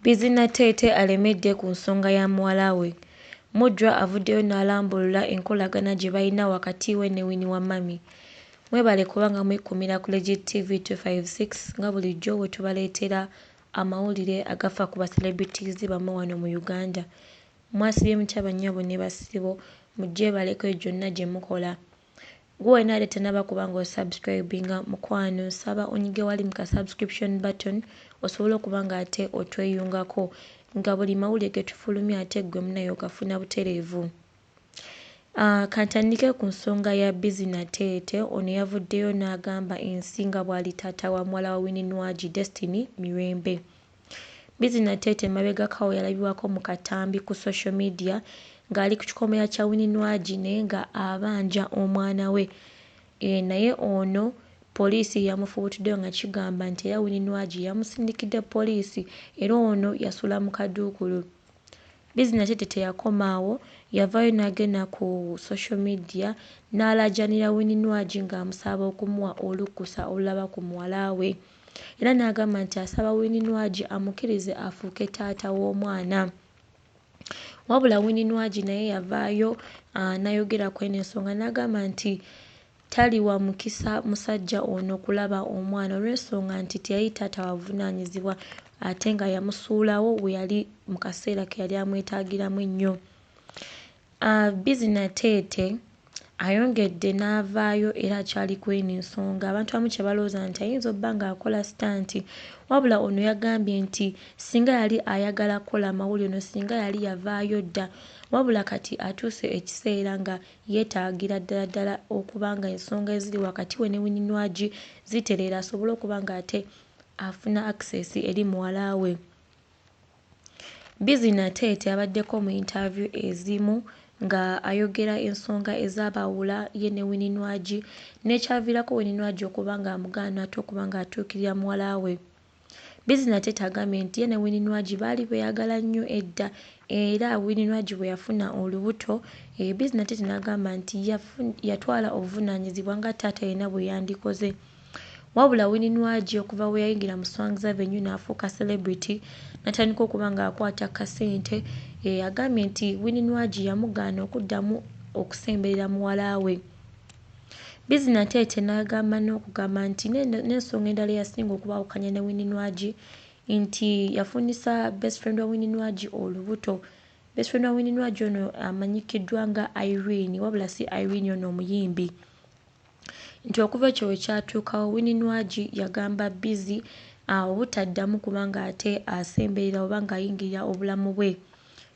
Busy Nateete alemedde ku nsonga ya muwala we. Mudra avuddeyo n'alambulula enkolagana gye balina wakati we ne Winnie wa Mummy. Mwebale kubanga mwekuumira ku Legit TV 256 nga bulijjo we tubaleetera amawulire agafa ku ba celebrities bammwe wano mu Uganda. Mwasibye mutya bannyabo ne bassebo, mugyebaleko eyo gyonna gye mukola. Gwe wenna ate tannaba kuba ng'osubscribinga mukwano nsaba onyige wali mu ka subscription button osobole okuba nga ate otweyungako nga buli mawulire ge tufulumya ate ggwe munnaye ogafuna butereevu. Kantandike ku nsonga ya Busy Nateete. Ono yavuddeyo n'agamba ensi nga bw'ali taata wa muwala wa Winnie Nwagi, Destiny Mirembe. Busy Nateete emabegako awo yalabibwako mu katambi ku social media ng'ali ku kikomera kya Winnie Nwagi naye nga abanja omwana we. Naye ono poliisi yamufubuutuddeyo nga kigamba nti era Winnie Nwagi yamusindikidde poliisi era ono yasula mu kaduukulu. Busy Nateete teyakoma awo, yavaayo n'agenda ku social media n'alaajanira Winnie Nwagi ng'amusaba okumuwa olukusa olulaba ku muwala we. Era n'agamba nti asaba Winnie Nwagi amukkirize afuuke taata w'omwana. Wabula Winnie Nwagi naye yavaayo n'ayogera ku eno ensonga n'agamba nti taliwa mukisa musajja ono kulaba omwana olw'ensonga nti teyali taata wa buvunaanyizibwa ate nga yamusuulawo we yali mu kaseera ke yali amwetaagiramu ennyo. Busy Nateete ayongedde n'avaayo era akyali ku eno ensonga. Abantu abamu kye balowooza nti ayinza obba ng'akola sitanti, wabula ono yagambye nti singa yali ayagala kukola mawulire ono singa yali yavaayo dda, wabula kati atuuse ekiseera nga yeetaagira ddala ddala okuba nga ensonga eziri wakati we ne Winnie Nwagi zitereera asobole okuba ng'ate afuna access eri muwala we. Busy Nateete abaddeko mu interview ezimu nga ayogera ensonga ezabaawula ye ne Winnie Nwagi n'ekyaviirako Winnie Nwagi okuba ng'amugaana ate okuba ng'atuukirira muwala we. Busy Nateete agambye nti ye ne Winnie Nwagi baali beeyagala nnyo edda era Winnie Nwagi bwe yafuna olubuto, Busy Nateete n'agamba nti yatwala obuvunaanyizibwa nga taata yenna bwe yandikoze. Wabula Winnie Nwagi okuva we yayingira mu Swangz Avenue n'afuuka celebrity n'atandika okuba ng'akwata kasente, agambye nti Winnie Nwagi yamugaana okuddamu okusemberera muwala we. Busy Nateete n'agamba n'okugamba nti n'ensonga endala eyasinga okubaawukanya ne Winnie Nwagi nti yafunisa best friend wa Winnie Nwagi olubuto. Best friend wa Winnie Nwagi ono amanyikiddwa nga Irene, wabula si Irene ono omuyimbi. Nti okuva ekyo we kyatuukawo Winnie Nwagi yagamba Busy obutaddamu kuba ng'ate asemberera oba ng'ayingirira obulamu bwe.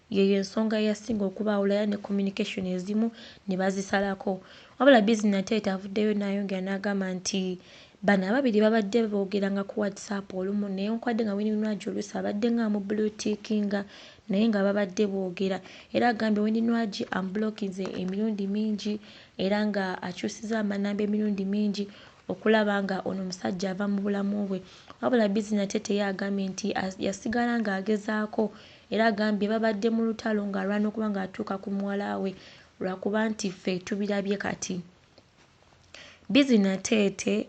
Yeeyo ensonga eyasinga okubaawula era ne communication ezimu ne bazisalako. Wabula Busy Nateete avuddeyo n'ayongera n'agamba nti bano ababiri babadde boogeranga ku WhatsApp olumu newankubadde nga Winnie Nwagi oluusi abadde ng'amubuluutiikinga naye nga babadde boogera. Era agambye Winnie Nwagi amubulookinze emirundi mingi era nga akyusizza amanamba emirundi mingi okulaba nga ono omusajja ava mu bulamu bwe. Wabula Busy Nateete ye agambye nti yasigala ng'agezaako era agambye babadde mu lutalo ng'alwana okuba ng'atuuka ku muwala we lwakuba nti ffe tubirabye kati. Busy Nateete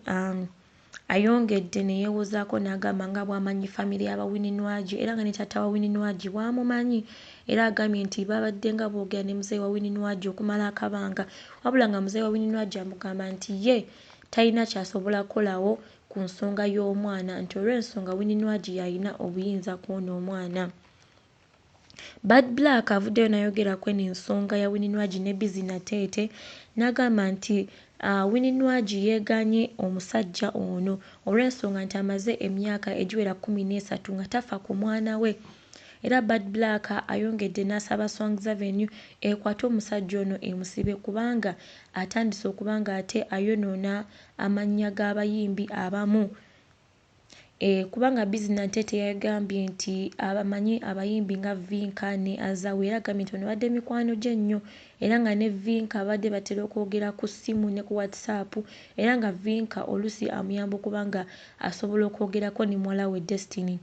ayongedde ne yeewozaako n'agamba nga bw'amanyi famire y'aba Winnie Nwagi era nga ne taata wa Winnie Nwagi bw'amumanyi era agambye nti babadde nga boogera ne muzeeyi wa Winnie Nwagi okumala akabanga, wabula nga muzeeyi wa Winnie Nwagi amugamba nti ye talina ky'asobola kukolawo ku nsonga y'omwana nti olw'ensonga Winnie Nwagi y'alina obuyinza ku ono omwana. Bad Black avuddeyo n'ayogera ku eno ensonga ya Winnie Nwagi ne Busy Nateete n'agamba nti Winnie Nwagi yeegaanye omusajja ono olw'ensonga nti amaze emyaka egiwera 13 nga tafa ku mwana we. Era Bad Black ayongedde n'asaba Swangz Avenue ekwate omusajja ono emusibe kubanga atandise okuba ng'ate ayonoona amannya g'abayimbi abamu. Kubanga Busy Nateete yagambye nti abamanyi abayimbi nga Vinka ne Azawi era agambye nti bano badde mikwano gye nnyo era nga ne Vinka babadde batera okwogera ku ssimu ne ku WhatsApp era nga Vinka oluusi amuyamba okuba nga asobola okwogerako ne muwala we Destiny.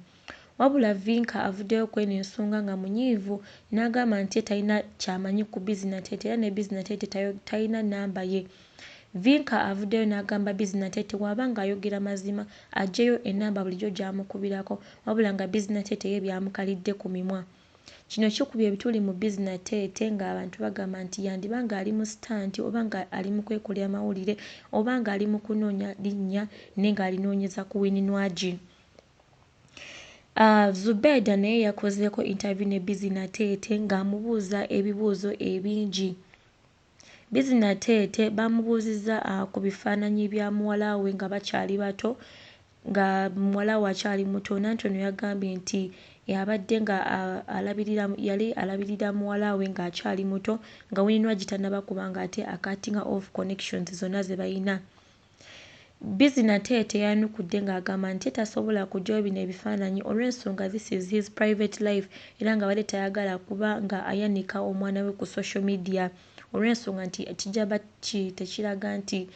Wabula Vinka avuddeyo ku eno ensonga nga munyiivu n'agamba nti ye talina ky'amanyi ku Busy Nateete era ne Busy Nateete talina nnamba ye. Vinka avuddeyo n'agamba Busy Nateete bw'aba ng'ayogera mazima aggyeyo ennamba bulijjo gy'amukubirako wabula nga Busy Nateete ye byamukalidde ku mimwa. Kino kikubye ebituli mu Busy Nateete ng'abantu bagamba nti yandiba ng'ali mu stunt oba nga ali mu kwekolera mawulire oba ng'ali mu kunoonya linnya naye ng'alinoonyeza ku Winnie Nwagi. Zubeda naye yakozeeko interview ne Busy Nateete ng'amubuuza ebibuuzo ebingi. Busy Nateete baamubuuzizza ku bifaananyi bya muwala we nga bakyali bato nga muwala we akyali muto nanti ono yagambye nti abadde nga alabirira yali alabirira muwala we ng'akyali muto nga Winnie Nwagi tannaba kuba ng'ate acuttinga off connections zonna ze balina. Busy Nateete yayanukudde ng'agamba nti tasobola kuggyayo bino ebifaananyi olw'ensonga this is his private life era nga abadde tayagala kuba nga ayanika omwana we ku social media olw'ensonga nti kijja ba tekiraga nti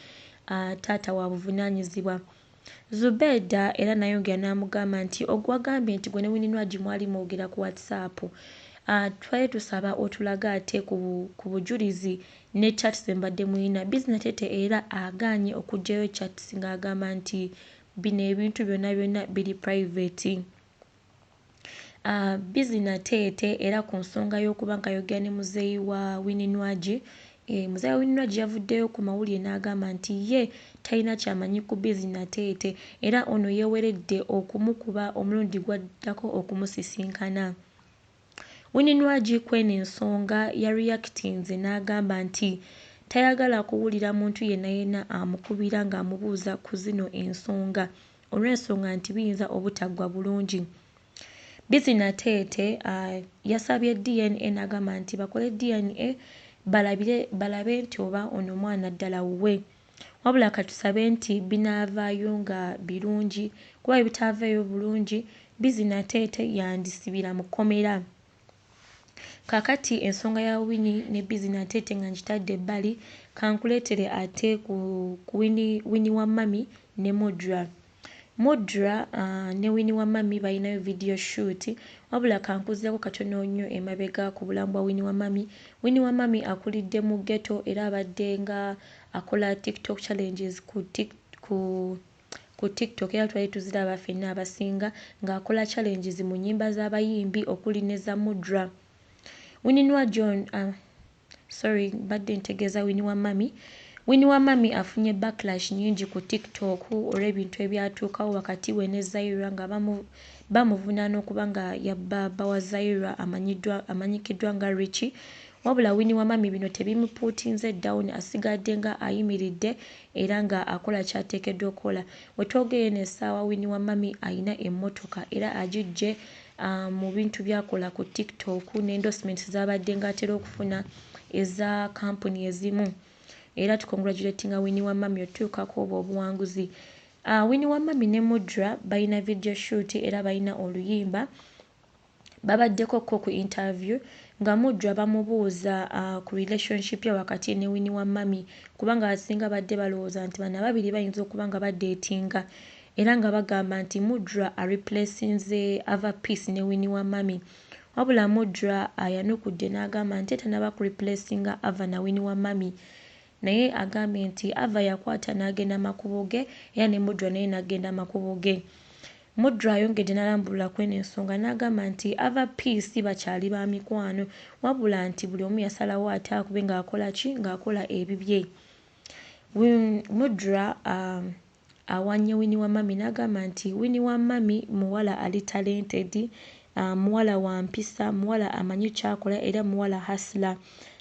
taata wa buvunaanyizibwa. Zubeda era n'ayongera n'amugamba nti wagambye nti gwe ne Winnie Nwagi mwali mwogera ku WhatsApp. Twali tusaba otulage ate ku bujulizi ne chats ze mubadde muyina. Busy Nateete era agaanye okuggyayo chats ng'agamba nti bino ebintu byonna byonna biri private. Busy Nateete era ku nsonga y'okuba ng'ayogera ne muzeeyi wa Winnie Nwagi, muzeeyi wa Winnie Nwagi yavuddeyo ku mawulire n'agamba nti ye talina ky'amanyi ku Busy Nateete era ono yeeweredde okumukuba omulundi gw'addako okumusisinkana. Winnie Nwagi kw'eno ensonga yareactinze n'agamba nti tayagala kuwulira muntu yenna yenna amukubira ng'amubuuza ku zino ensonga olw'ensonga nti biyinza obutaggwa bulungi. Busy Nateete yasabye DNA n'agamba nti bakole DNA balabe nti oba ono omwana ddala wuwe. Wabula katusabe nti binaavaayo nga birungi kuba bwe bitaaveeyo bulungi Busy Nateete yandisibira mu kkomera. Kaakati ensonga ya Winnie ne Busy Nateete nga ngitadde ebbali kankuleetere ate ku Winnie wa Mummy ne Mudra. Mudra ne Winnie wa Mummy balinayo video shoot wabula kankuzeeko katono nnyo emabega ku bulamu bwa Winnie wa Mummy. Winnie wa Mummy akulidde mu ghetto era abadde nga akola TikTok challenges ku TikTok era twali tuziraba ffenna abasinga ng'akola challenges mu nnyimba z'abayimbi okuli ne za Mudra. Winnie Nwagi sorry mbadde ntegeeza Winnie wa Mummy. Winnie wa Mummy afunye backlash nnyingi ku TikTok olw'ebintu ebyatuukawo wakati we ne Zaira nga bamuvunaana okuba nga yabba bba wa Zaira amanyikiddwa nga Richie. Wabula Winnie wa Mummy bino tebimupuutinze down asigadde nga ayimiridde era nga akola ky'ateekeddwa okukola. We twogerera eno essaawa Winnie wa Mummy ayina emmotoka era agiggye mu bintu by'akola ku TikTok ne endorsements z'abadde ng'atera okufuna eza kampuni ezimu. Era tucongratulatinga Winnie wa Mummy otutuukako obwo obuwanguzi. Winnie wa Mummy ne Mudra balina video shoot era balina oluyimba. Babaddeko ko ku interview nga Mudra bamubuuza ku relationship ye wakati ne Winnie wa Mummy kubanga abasinga badde balowooza nti bano ababiri bayinza okuba nga badeetinga era nga bagamba nti Mudra areplacinze Ava Peace ne Winnie wa Mummy. Wabula Mudra ayanukudde n'agamba nti tannaba kureplacinga Ava na Winnie wa Mummy naye agambye nti Ava yakwata n'agenda makubo ge era ne Mudra naye n'agenda makubo ge. Mudra ayongedde n'alambulula ku eno ensonga n'agamba nti Ava Peace bakyali ba mikwano wabula nti buli omu yasalawo ate akube ng'akola ki ng'akola ebibye. Mudra awanye Winnie wa Mummy n'agamba nti Winnie wa Mummy muwala ali talented, muwala wa mpisa, muwala amanyi ky'akola era muwala hustler.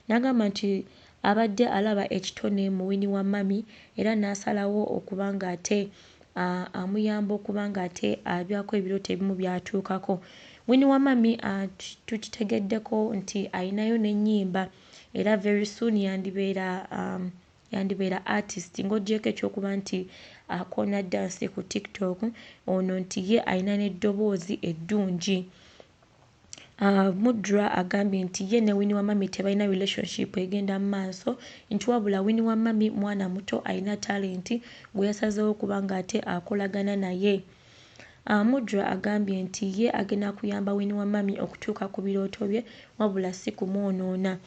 N'agamba nti abadde alaba ekitone mu Winnie wa Mummy era n'asalawo okuba ng'ate amuyamba okuba ng'ate abyako ebirooto ebimu by'atuukako. Winnie wa Mummy tukitegeddeko nti ayinayo n'ennyimba era very soon yandibeera artist ng'oggyeko ekyokuba nti akoona dance ku TikTok ono nti ye ayina n'eddoboozi eddungi. Mudra agambye nti ye ne Winnie wa Mummy tebalina relationship egenda mu maaso nti wabula Winnie wa Mummy mwana muto ayina talent gwe yasazeewo okuba ng'ate akolagana naye. Mudra agambye nti ye agenda kuyamba Winnie wa Mummy okutuuka ku birooto bye wabula si kumwonoona.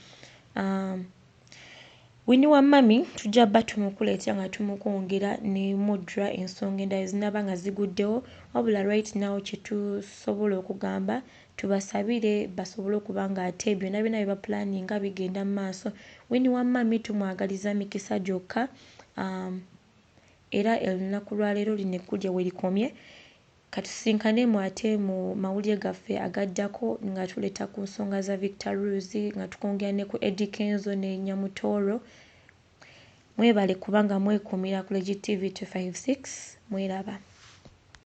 Winnie wa mummy tujja bba tumukuleetera nga tumukwongera ne Mudra ensonga endala ezinaaba nga ziguddewo, wabula right now kye tusobola okugamba tubasabire basobole okuba nga ate byonna byonna bye bapulaninga bigenda mu maaso. Winnie wa mummy tumwagaliza mikisa gyokka era olunaku lwaleero lino eggulire we likomye. Katusisinkane mu ate mu mawulire gaffe agaddako nga tuleeta ku nsonga za Victor Ruz nga tukwongera ne ku Eddy Kenzo ne Nyamutoro. Mwebale kubanga mwekuumira ku Legit TV 256 mweraba.